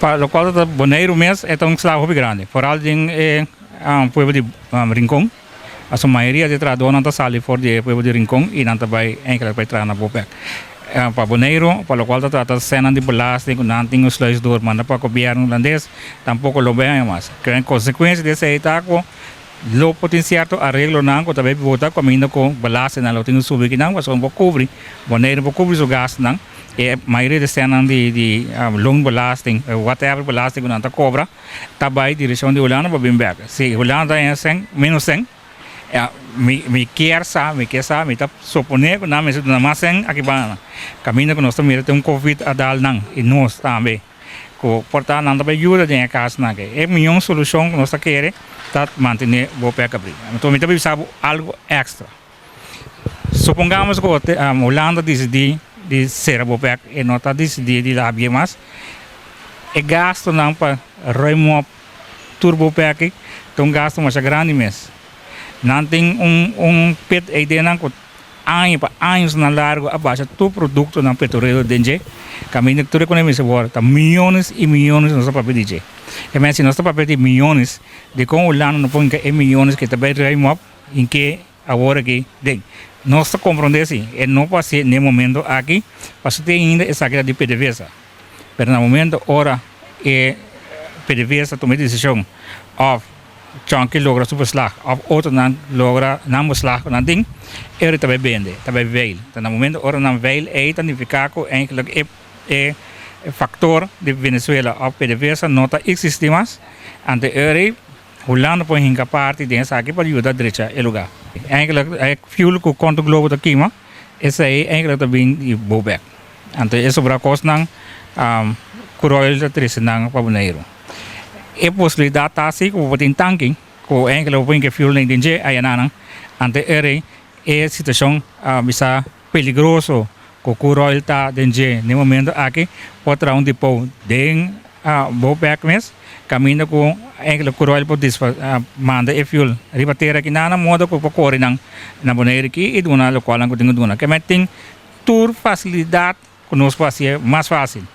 Pa lokual ta Boneiru mes, e ta un sla hopi grandi. Foral den e pueblo di Rincon. Paso mayoria di trahadónan ta sali for di e pueblo di Rincon i nan ta bai eigenlijk bai traha na Bopec. Pa Boneiru, pa lokual ta trata sènnan di belasting ku nan tin un sluis door manda pa gobièrnu hulandes, tampoko lo bai haña mas. Kren konsekuensia di esei ta ku lo por tin sierto areglonan ku ta bai bota kaminda ku belastingnan lo tin ku subi kinan pasobra no por kubri, Boneiru no por kubri su gastunan. E mayoria di sènnan di loonbelasting, whatever belasting ku nan ta kobra, ta bai direkshon di Hulanda pa bin bèk. Si Hulanda ta haña sèn, ménos sèn, mi kier sa, mi ke sa, mi ta suponé ku nan mester duna mas sèn aki banda. Kaminda ku nos ta mira tin un covid a dal nan i nos tambe ku por ta nan ta bai yuda den e kasnan aki. E mion solushon ku nos ta kere ta mantené Bopec abrí. Anto mi ta bisa bo algu èkstra. Supongamos ku Hulanda disidí di sera Bopec e no ta disidí di labi'é mas, e gastunan pa ruim op tur Bopec ta un gastu masha grandi mes. Nan tin un pit eidenan ku aña pa añosnan largu a basha tur produktonan petrolero den dje, kaminda tur ekonomia mester wòrdu. Ta miyones i miyones nos ta papia di dje. E men si nos ta papia di miyones, dikon Hulanda no por hinka e miyones ke ta bai ruim op hinke awor aki den? Nos ta komprondé si e no por hasié n'e momento aki, pasobra te ainda esaki ta di PDVSA. Pero na momento ora e PDVSA tuma e desishon òf Chonky logra su beslag òf otronan logra nan beslag ku nan tin, e ora ta bai bende, ta bai veil. Ta na momento ora nan veil ei ta nifiká ku eigentlik e e faktor di Venezuela òf PDVSA no ta eksistí mas. Anto e ora ei Hulanda por hinka parti den esaki pa yuda drecha e lugá. Eigentlik e fuel ku Konto Globo ta kima, esei eigentlik ta bin di Bobek. Anto e sobra kosnan ku Royal ta trese nan pa Boneiru. E posibilidat ta si ku bo por tin tanki ku eigentlik bo por hinka e fuel den dje ayananan. Anto e rei e situashon a bisa peligroso ku Curoil ta den dje den momento aki por traha un depot den Bopec mes kaminda ku enkele Curoil por manda e fuel riba tera aki nan na moda ku por kore nan na Boneiru aki i duna lokual nan ku tin ku duna. Keme tin tur fasilidat ku nos por hasié mas fásil.